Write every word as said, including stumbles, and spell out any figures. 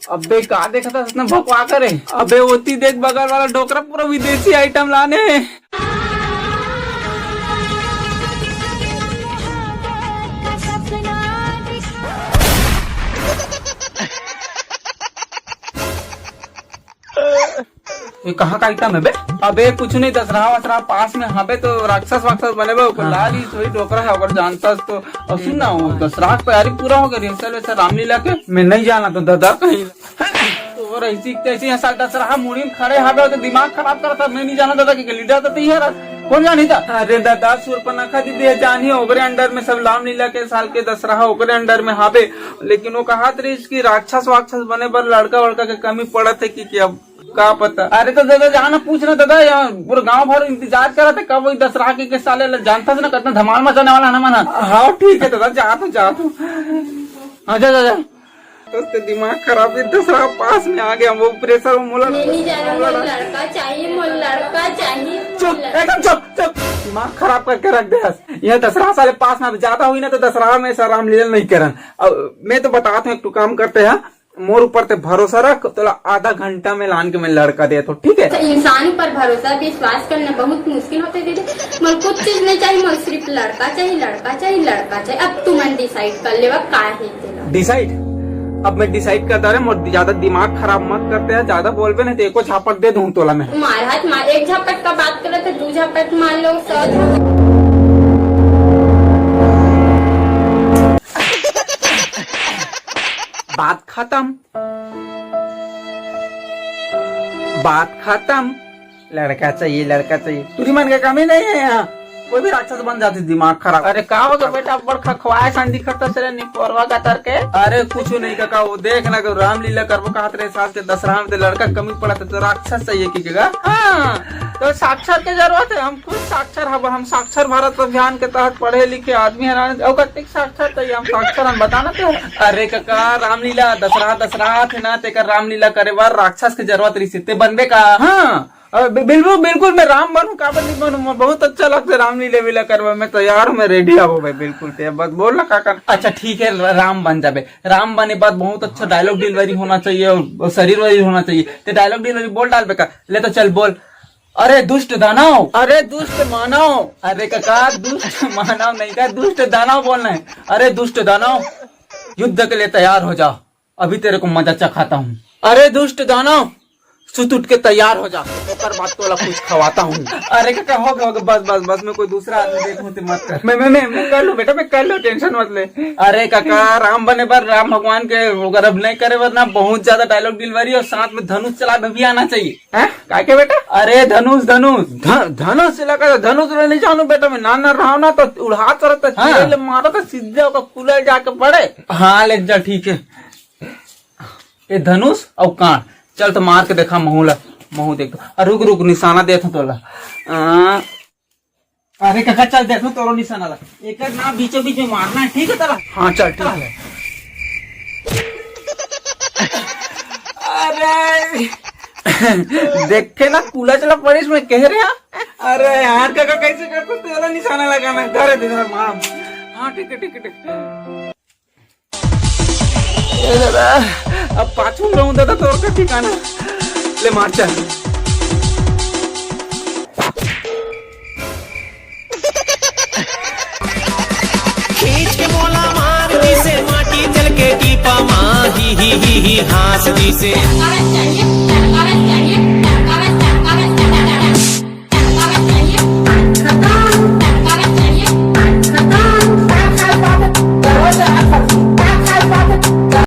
अबे का देखत हस अतना भौंकवा करे? अबे ओती देख, बगल वाला डोकरा पूरा विदेशी आइटम लाने हे। ये कहाँ का आइटम है बे? अबे कुछ नहीं, दसरा वसरा पास में हबे तो राक्षस वाक्षस बने बे, ओकर हाँ। लाल ही सोई डोकरा है, अगर जानता तो। और सुन ना, वो दसरा की तैयारी पूरा हो गया, रिहर्सल वैसे रामलीला के। मैं नहीं जाना तो दादा कहीं। तो ऐसी तैसी यहाँ साल दसरा मुड़ी में खड़े हबे तो दिमाग खराब करता, मैं नहीं जाना दादा के लीडर तो तैयार है। कौन जानी था? अरे दादा, सुरपनखा दीदी है, जानी ओकरे अंडर में सब रामलीला के साल के दसरा ओकरे अंडर में हबे। लेकिन वो कहा रही कि राक्षस वाक्षस बने बर लड़का वड़का के कमी पड़त है कि, कि अब का पता। अरे तो दादा, जाना पूछ ना दादा, यहाँ पूरा गांव भर इंतजार करा था कब वही दसरा के, के साले ल-, जानता था ना कितना धमाल मचाने वाला है ना मना। हाँ ठीक है दादा, जा तू, जा तू। हाँ जा, जा, जा। तो उसके दिमाग खराब है, दसरा पास में आ गया, वो प्रेशर, वो मोला मैं नहीं जाना, मोला मोला लड़का चाहिए, मोला लड़का चाहिए, चुप, मोला एकदम चुप, चुप। दिमाग खराब करके रख दे हस। ये दसरा साले पास में ज्यादा हुई ना तो दसरा में ऐसा रामलीला नहीं करन। अब मैं तो बताता हूँ, एक ठो काम करते हैं, मोर ऊपर ते भरोसा रख, तोला आधा घंटा में लान के मैं लड़का देत हो, ठीक है? तो इंसान ऊपर भरोसा विश्वास करना बहुत मुश्किल होते दीदी। मोर कुछ चीज नहीं चाहिए, मोर सिर्फ लड़का चाहिए, लड़का चाहिए, लड़का चाहिए। अब तुमन डिसाइड कर लेवा का है तेला। डिसाइड? अब मैं डिसाइड करता रहे, मोर ज्यादा दिमाग खराब मत करते हैं, ज्यादा बोलबे नहीं तो एको झापट दे दूं तोला मैं। मार हाथ मार, एक झापट का बात करे तो दू झापट मार लो, सौ झापट। बात खत्म। बात खत्म। लड़का चाहिए, लड़का चाहिए। टूरी मन के कमी नहीं है यहाँ। कोई भी राक्षस बन जाती, दिमाग खराब। अरे का हो गया बेटा, बड़ खखवाए सन दिखत हस रे निपोरवा का तर के। अरे कुछ नहीं काका, वो देख ना, अगर रामलीला करबो कहत रहे सास के दसरा में, तो लड़का कमी पड़त है, तो राक्षस चाहिए कि काका? हाँ, तो साक्षर के जरूरत है। हम खुद साक्षर हब, हम साक्षर भारत अभियान के तहत पढ़े लिखे आदमी है ना, और कतिक साक्षर चाहिए, हम साक्षर हम बताना तो। अरे काका, रामलीला दसरा, दसरा थे ना, तेकर रामलीला करे बर राक्षस के जरूरत रही, ते बनबे का? हाँ। अ, बि-, बिल्कुल, बिल्कुल, मैं राम बनूं, काबर नहीं बनूं? मैं बहुत अच्छा लगता है रामलीला वीला करवा, मैं तैयार हूँ, मैं रेडी हूँ भाई, बिल्कुल। ते बस बोल ना काका। अच्छा ठीक है, र-, राम बन जाबे। राम बने बाद बहुत अच्छा डायलॉग डिलीवरी होना चाहिए और शरीर वरीर होना चाहिए। ते डायलॉग डिलीवरी बोल डाल बेका, ले तो चल बोल। अरे दुष्ट दानव, अरे दुष्ट मानव। अरे काका, दुष्ट मानव नहीं का, दुष्ट दानव बोलना है। अरे दुष्ट दानव, युद्ध के लिए तैयार हो जा, अभी तेरे को मजा चखाता हूँ। अरे दुष्ट दानव, सुत उठ के तैयार हो जा, ओकर बाद तोला कुछ खवाता हूँ। अरे काका, हो गया, हो गया, बस, बस, बस, मैं कोई दूसरा आदमी देखूँ, ते मत कर। मैं, मैं, मैं, मैं कर लूँ बेटा, मैं कर लूँ, टेंशन मत ले। अरे काका, राम बने बर, राम भगवान के अगर अब नहीं करे बर ना, बहुत ज्यादा डायलॉग डिलीवरी और साथ में धनुष चलाबे भी आना चाहिए। हैं? का के बेटा? अरे धनुष, धनुष। ध-, धनुष इलाका, धनुष ले नहीं जानू बेटा, मैं नाना रहा ना तो उड़ात रहता, हाँ। चिड़ै ले मारा था, सीधे ओकर कुला जाके पड़े। हाँ ले जा, ठीक है। ए धनुष अउ कांट, चल तो मार के देखा महू ला, महू देख तो। अरे रुक, रुक, निशाना देत हूँ तोला। आ, अरे काका, चल देख तोरो निशाना ला, एकर ना बीचों बीच में मारना है, ठीक है तोला? हाँ चल, ठीक है। अरे देखे ना, कुला चला पड़िस, मैं कह रहे हैं। अरे यार काका, कैसे करते तेरा निशाना लगाना है? धरे दे, धरे मार। हाँ ठीक है, ठीक है, ठीक है। ए दादा, अब पाछू में रहूं दादा, तोर का ठिकाना। ले मार चल। खींच के मोला मार दिसे माटी जल के टीपा मा, ही, ही, ही, ही, हाँस दिसे।